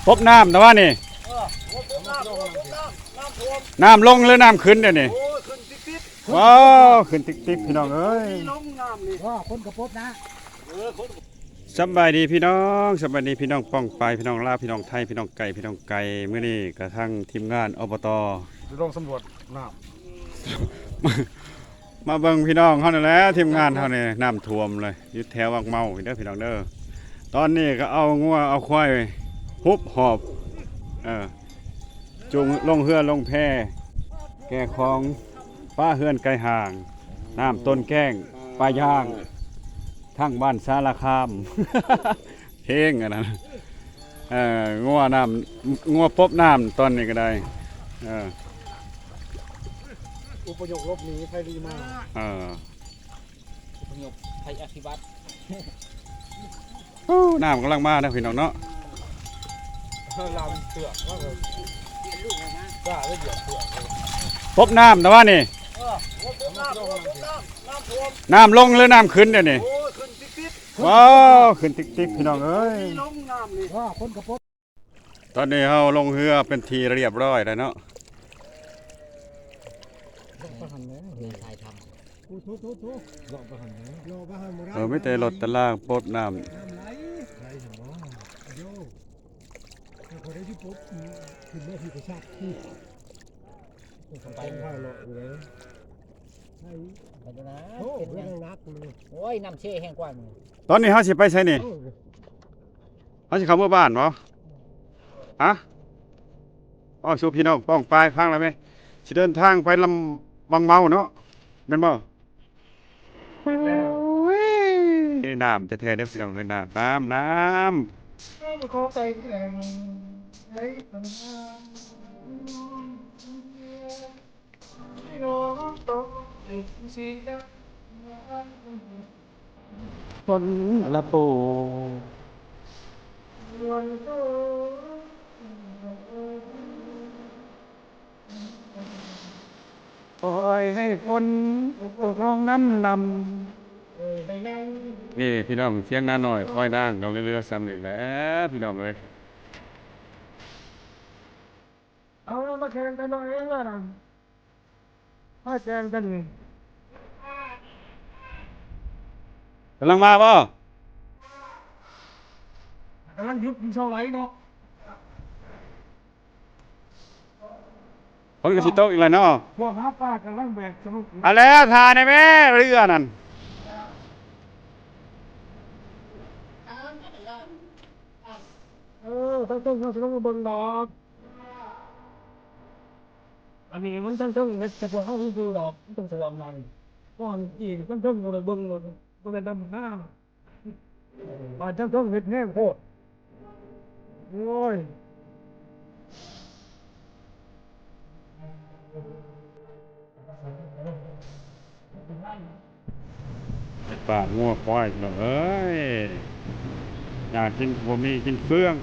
ພົບນ້ຳແຕ່ວ່ານີ້ ນ້ຳລົງຫຼືນ້ຳຂຶ້ນດຽວນີ້? ວ້າວ ຂຶ້ນຕິກໆ ພີ່ນ້ອງເອີຍ. ສະບາຍດີພີ່ນ້ອງ ສະບາຍດີພີ່ນ້ອງປ້ອງປາຍ ພີ່ນ້ອງລາວ ພີ່ນ້ອງໄທ ພີ່ນ້ອງໄກ ພີ່ນ້ອງໄກ. ມື້ນີ້ກະທັງທີມງານ ອບຕ ໄປລົງສຳຫຼວດນ້ຳ ມາເບິ່ງພີ່ນ້ອງເຮົານີ້ແຫຼະ ທີມງານເຮົານີ້ ນ້ຳຖ້ວມເລີຍ ຢູ່ແຖວວັງເມົານີ້ເດີພີ່ນ້ອງເດີ. ຕອນນີ້ກະເອົາງົວເອົາຄວາຍຮຸບຮອບ ເອີ ຈູງລົງເຮືອລົງແພ ແກ່ຂອງ ປາເຮືອນໄກຫ່າງ ນ້ຳຕົ້ນແກ້ງ ປາຍ່າງ ທາງບ້ານສາລະຄາມ ເພງອັນນັ້ນ ເອີ ງົວນ້ຳ ງົວປົບນ້ຳຕອນນີ້ກະໄດ້ ເອີ ອົບພະຍົບຫຼົບໜີໄພລີມາ ເອີ ອົບພະຍົບໄພອະພິວັດ. ໂອ້ ນ້ຳກຳລັງມາເດີພີ່ນ້ອງເນາະ ລຳເຊືອກ ປົບນ້ຳແຕ່ວ່ານີ້ ນ້ຳລົງຫຼືນ້ຳຂຶ້ນດຽວນີ້? ວ້າວ ຂຶ້ນຕິກໆ ພີ່ນ້ອງເອີຍ. ຕອນນີ້ເຮົາລົງເຮືອເປັນທີ່ລຽບຮ້ອຍແລ້ວເນາະ. ເອີ ມີແຕ່ລົດແຕ່ລາງປົບນ້ຳ ໂອ້ຍ ນ້ຳເຊແຮງກວ່ານີ້. ຕອນນີ້ເຮົາຊິໄປໃສນີ້? ເຮົາຊິເຂົ້າເມືອບ້ານບໍ່? ຮະ? ເວົ້າສູ່ພີ່ນ້ອງປ້ອງປາຍຟັງແລ້ວແມະ ຊິເດີນທາງໄປລຳວັງເມົາເນາະ ແມ່ນບໍ່? ໂອ້ຍ ນ້ຳແທ້ໆເດີພີ່ນ້ອງເອີຍ ນ້ຳ ນ້ຳ ນ້ຳ. ຄົນລະປູ ໂອ້ຍ ໃຫ້ຄົນປົກຄອງນຳນຳ. ນີ້ພີ່ນ້ອງ ທຽງນານ້ອຍຄອຍນາງ ກໍເຫຼືອສ່ຳນີ້ແຫຼະພີ່ນ້ອງເອີຍ. ເອົາມາແຂ່ງກັນໜ້ອຍເອງລະນະ ມາແຂ່ງກັນນີ້ ກຳລັງມາບໍ່? ກຳລັງຢຸດຢູ່ຊ່ອງໄຫຼເນາະ ຝົນກໍຊິຕົກອີກແລ້ວເນາະ ພວກຫາປາກຳລັງແບກສະຫຼຸບຢູ່ ອັນແລ້ວ ຖ້າແດ່ແມ່ເຮືອນັ້ນ ເອີ ທາງເທິງເຮົາຊິລົງມາເບິ່ງດອກ. ອັນນີ້ມັນທັງເທິງເຮັດແຕ່ພວກເຮົາຊື່ໆດອກ ມັນຕ້ອງສະຫວ່າງໜ້ອຍ ກ່ອນທີ່ທັງເທິງບໍ່ໄດ້ເບິ່ງໂລດ ບໍ່ໄດ້ດຳນາ ບາດທັງເທິງເຮັດແຮງໂພດ ໂອ້ຍ. ປາງົວຄວາຍພີ່ນ້ອງເອີຍ ຫຍ້າກິນບໍ່ມີ ກິນເຟືອງ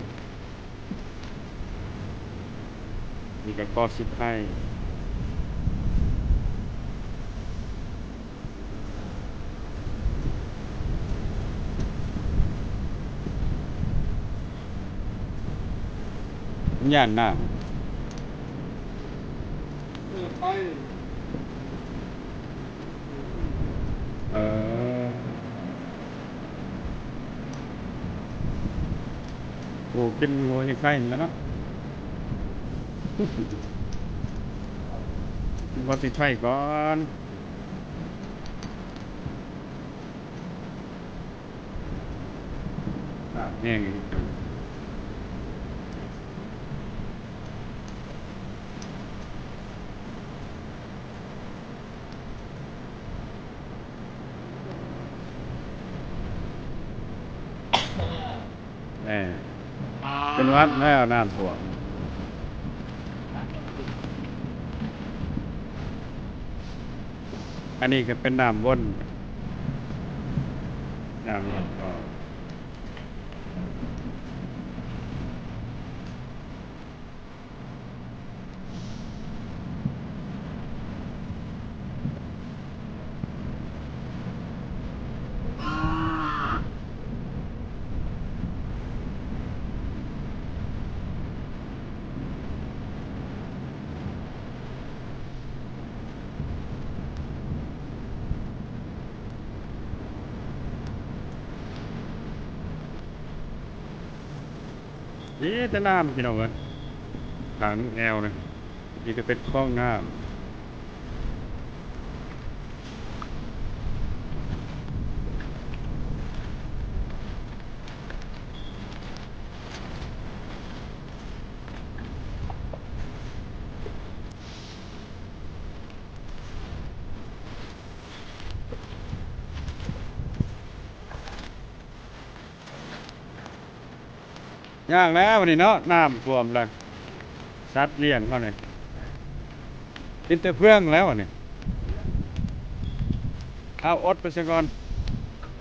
ນີ້ກໍກໍຊິໄຄ ຢ້ານນ້ຳ. ເອີ ໂອ້ ກິນງົວຊິໄຄແລ້ວເນາະ ກິນງົວຊິໄຄກ່ອນ. ປາກແຫ້ງອີກ ແນ່ ເປັນຫວັດແລ້ວ ນ້ຳຖ້ວມ. ອັນນີ້ກໍເປັນນ້ຳວົນ ນ້ຳລົ້ນກໍ. ອ ມີແຕ່ນ້ຳພີ່ນ້ອງເອີຍ ທາງແອວນະ ມີແຕ່ເປັນຄອງນ້ຳ. ຍາກແລ້ວບັດນີ້ເນາະ ນ້ຳຖ້ວມແລ້ວ ສັດລ້ຽງເຮົານີ້ ກິນແຕ່ເຟືອງແລ້ວບັດນີ້. ເອົາ ອົດໄປຊະກ່ອນ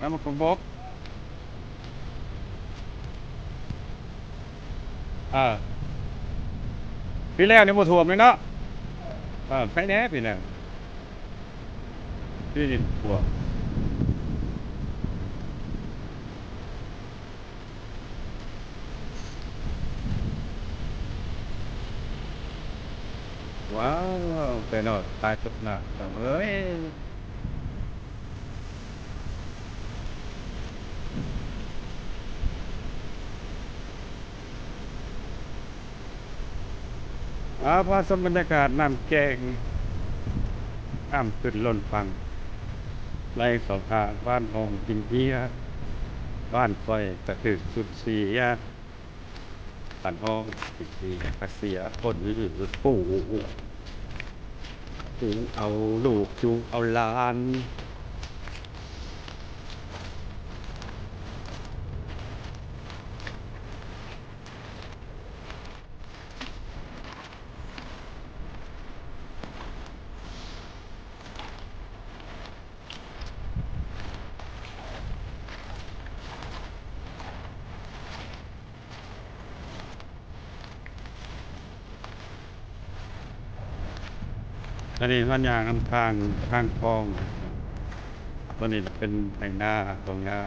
ນ້ຳມັນຄົງບົກ. ເອີ ປີແລ້ວນີ້ບໍ່ຖ້ວມເລີຍເນາະ. ເອີ ໃຄແດ່ປີແລ້ວ ປີນີ້ຖ້ວມ. ວ້າວ ແຕ່ນ້ອຍຕາຍຕົກນ້ຳເອີຍ. ອາ ພາຊົມບັນຍາກາດນ້ຳແກງ ນ້ຳຂຶ້ນລົ້ນຝັ່ງ ໄຫຼເຂົ້າທ່າບ້ານຫ້ອງກິນເບຍ ບ້ານຂ້ອຍກະຖືກສູນເສຍ. ອັນຫ້ອງເສຍກະເສຍຄົນ ປູ ປູເອົາລູກ ຈູເອົາຫຼານ. ອັນນີ້ເຮົາຍ່າງນຳທາງ ທາງຄອງ ຕົວນີ້ເປັນໄຮ່ນາ ທົ່ງນາ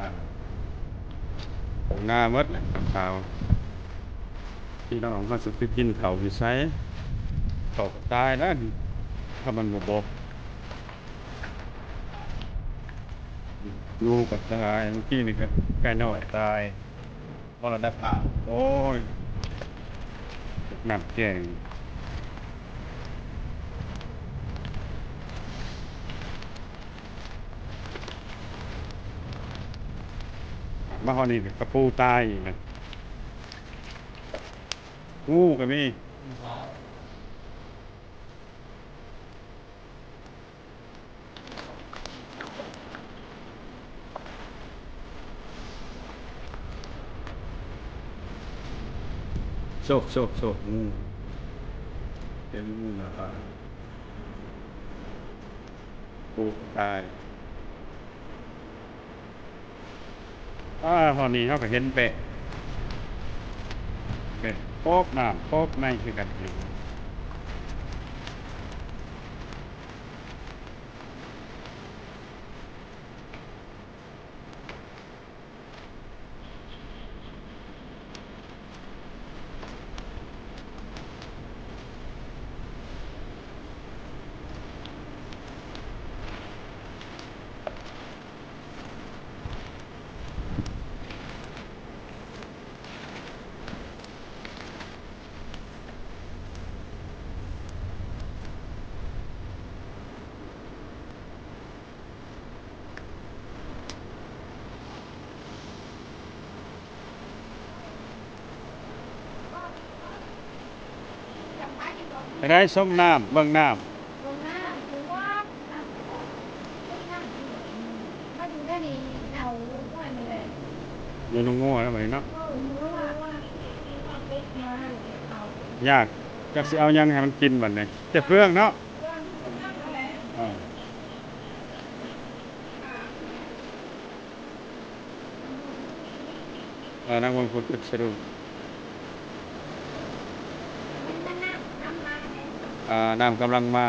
ທົ່ງນາໝົດແຫຼະ ເຂົາ ພີ່ນ້ອງເຮົາຊິໄປກິນເຂົ້າຢູ່ໃສ? ເຂົ້າກໍຕາຍແລ້ວ ຖ້າມັນບໍ່ບົກ ໜູກໍຕາຍ ມື້ກີ້ນີ້ກໍໄກ່ນ້ອຍຕາຍ ມໍລະນະພາບ. ໂອ້ຍ ນ້ຳແກງ ມາຮອດນີ້ກະປູຕາຍອີກ ງູກໍມີ. ໂຊກ ໂຊກ ໂຊກ ງູ ເຫັນງູນະ ໂອ້ ຕາຍ. ອາ ຮອດນີ້ເຮົາກະເຫັນແບະ ແບະປອກນ້ຳປອກໃນຄືກັນ. ໄດ້ຊົມນ້ຳ ເບິ່ງນ້ຳ ມີນົກງົວແລ້ວບັດນີ້ເນາະ. ຍາກ ຈັກຊິເອົາຫຍັງໃຫ້ມັນກິນບັດນີ້ ແຕ່ເຟືອງເນາະ. ເອີ ນັ່ງເບິ່ງພຸ້ນ ສະດຸ້ງ ອາ ນ້ຳກຳລັງມາ.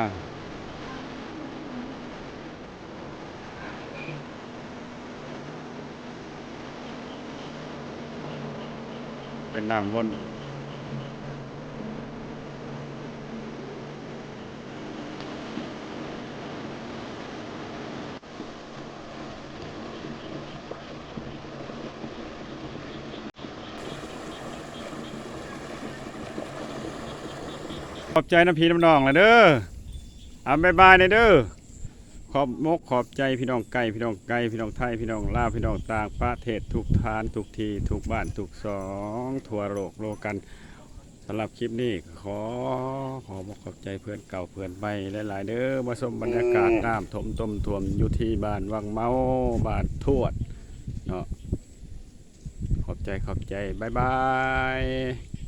ເປັນນ້ຳວົນ. ເ ຂອບໃຈນຳພີ່ນຳນ້ອງລະເດີ. ເອົາ ບາຍບາຍແດ່ເດີ. ຂອບມົກຂອບໃຈພີ່ນ້ອງໄກ ພີ່ນ້ອງໄກ ພີ່ນ້ອງໄທ ພີ່ນ້ອງລາວ ພີ່ນ້ອງຕ່າງປະເທດ ທຸກທ່ານ ທຸກທີ່ ທຸກບ້ານ ທຸກຊ່ອງ ທົ່ວໂລກໂລກັນ. ສຳລັບຄລິບນີ້ກໍຂໍ ຂໍຂອບມົກຂອບໃຈເພື່ອນເກົ່າເພື່ອນໃໝ່ຫຼາຍໆເດີ ມາຊົມບັນຍາກາດ ອືມ ນ້ຳຖ້ວມ ຖ້ວມ ຖ້ວມຢູ່ທີ່ບ້ານວັງເມົາ ບ້ານທວດເນາະ. ຂອບໃຈ ຂອບໃຈ ບາຍບາຍ.